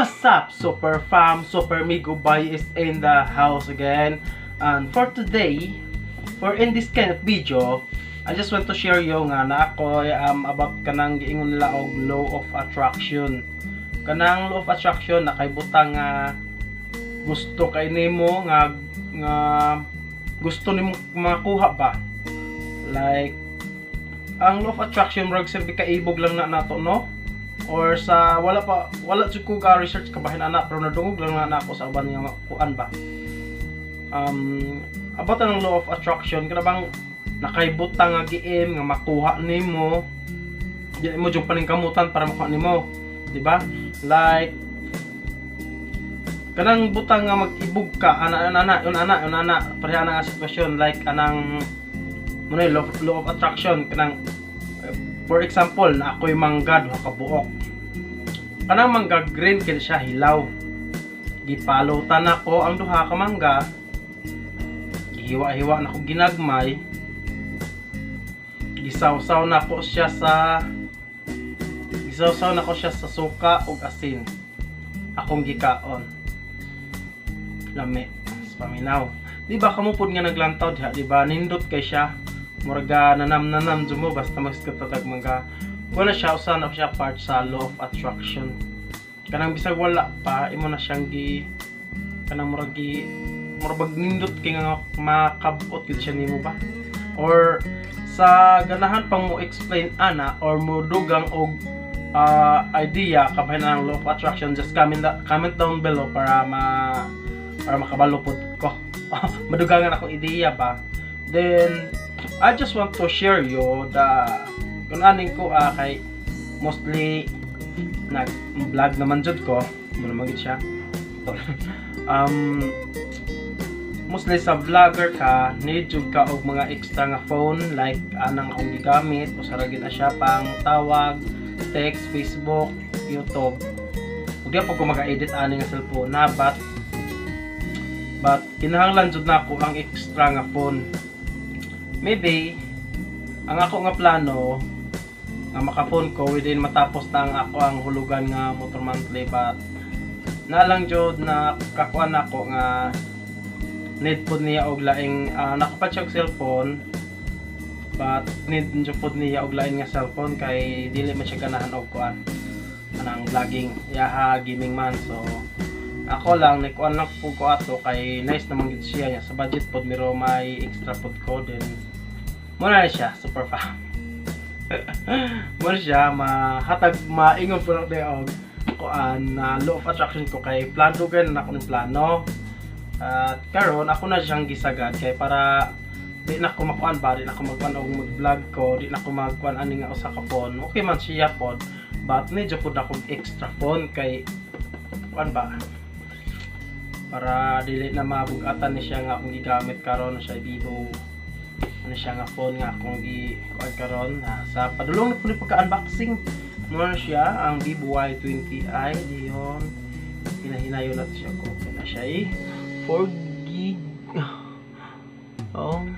What's up, Super Fam? Super Migo Bay is in the house again. And for today, for in this kind of video, I just want to share you nga na ako about kanang giingon nila og law of attraction. Kanang law of attraction na kay butang nga gusto kay nimo nga gusto nimo makuha ba. Like ang law of attraction, murag silbi kaibog lang na nato, no? Or sa wala pa, wala jud ko ga research kabahin ana, pero nadungog lang na nako sa uban nga kuan ba, about ang law of attraction, kana bang nakaibutang nga gi-aim nga makuha nimo, di mo jud paningkamutan para makuha nimo, di ba? Like kanang butang nga mag-ibog ka ana ana ana yun ana yun ana pareha na nga sitwasyon, like anang mo na law of attraction. Kanang for example, na ako'y mangga, duha ka buok. Kanang mangga green kini siya, hilaw. Gipalutan nako ang duha ka mangga. Gihiwa-hiwa nako ginagmay. Gisawsaw nako siya sa suka ug asin. Akong gikaon. Lami. Sa paminaw. Di ba kamo pud nga naglantaw diha, di ba? Nindot kay siya, muraga nanam-nanam jud mo basta magkatatag mangga. Wala siya, usa na siya part sa law of attraction. Kanang bisag wala pa, imo na siyang gi kanang murag gi murag nindot kay nga makabot gid siya nimo ba. Or sa ganahan pang mo explain ana or mo dugang og idea kabahin ang law of attraction, just comment down below para makabalo pod ko, madugangan akong ideya ba. Then I just want to share you the kung aning ko kay mostly nag vlog naman jud ko mo naman gid siya. Mostly sa vlogger ka, need jud ka og mga extra nga phone, like anang akong gigamit, usa ra gid na siya pang tawag, text, Facebook, YouTube. Ug di pa ko maka-edit ani nga cellphone na, but kinahanglan jud nako ang extra nga phone. Maybe ang ako nga plano nga maka-phone ko within matapos na ang ako ang hulugan nga motor monthly, but na lang jud na kakuan nako nga need pod niya og laing nakapat siya og cellphone, but need jud pod niya og lain nga cellphone kay dili man siya ganahan og kuan anang vlogging, yaha gaming man. So ako lang nikuan lang po ko ato kay nice naman gid siya niya sa budget pod, miro may extra pod ko din. Mo na siya, super fam. Mo na siya mahatag, maingon po lang og kuan na law of attraction ko kay plano gay na ako ng plano. At karon ako na siyang gisagad kay para di na ko makuan ba, di na ko magkuan og mag-vlog ko, di na ko magkuan ani nga usa ka phone. Okay man siya pod, but medyo pod ako extra phone kay kuan ba, para dili na mabugatan ni siya nga akong gigamit karon siya Vivo ano siya nga phone nga akong gi kuan karon ha. Sa padulong na po ni pagka-unboxing mo na siya ang Vivo Y20i. Diyon hinahinayon natin siya ko. Okay na siya eh. 4 gig oh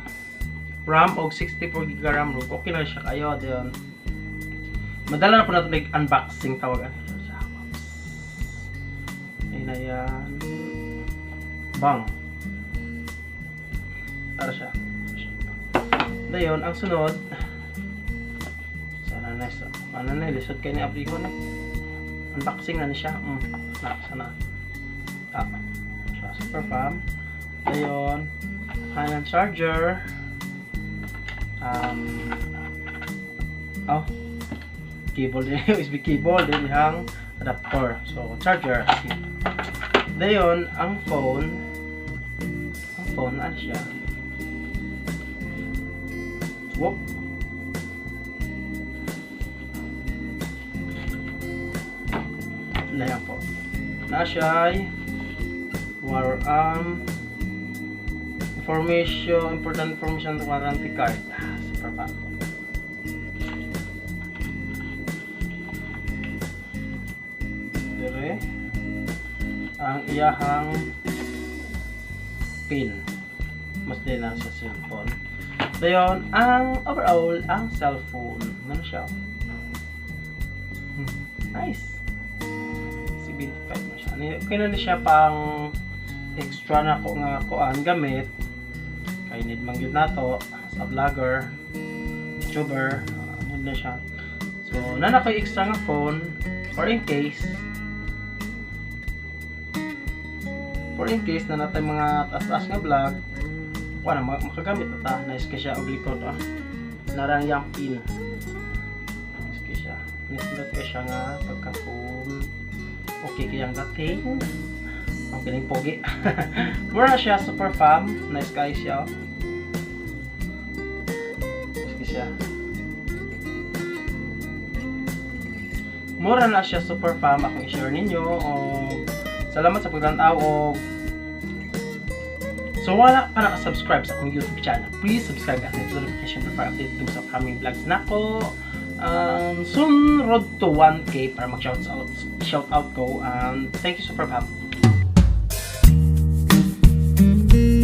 RAM og 64 gig RAM. Okay na siya kayo. Diyon madala na po natin nag-unboxing tawagan. Ayun na yan. Bang. Para siya. Dayon, ang sunod. Sana nice. Ano na, lisod kay ni abrigo na. Unboxing na ni siya. Na, sana. Ah. Siya, super fam. Dayon, kanyang charger. Oh, cable din, USB cable din hang adapter. So, charger. Dayon, ang phone, phone, ano siya? Whoop. Layan po. Na siya ay war information, important information, warranty card. Ah, super pa. Dire ang iyahang pin mas din na sa cellphone. So yun, ang overall, ang cellphone. Ano siya? Nice. 75 na Ani, okay na ni siya pang extra na ko nga kuan gamit kay need man gyud nato sa vlogger, YouTuber, need na siya. So, naa na ko'y extra nga phone for in case na natay mga taas-taas nga vlog, kuan na makagamit na ta. Nice kay siya og likod, ah. Narang yang pin. Nice kay siya. Nindot kay siya nga pagka-phone. Okay kayang dating. Ang piling pogi. Mura siya super fam. Nice kay siya, oh. Nice kay siya. Mura na siya, super fam, akong i-share ninyo. O, salamat sa pagtan-aw og so wala pa naka-subscribe sa akong YouTube channel, please subscribe at hit the notification bell para update sa upcoming vlogs nako. Soon road to 1K para mag shout out ko. And thank you, super fam.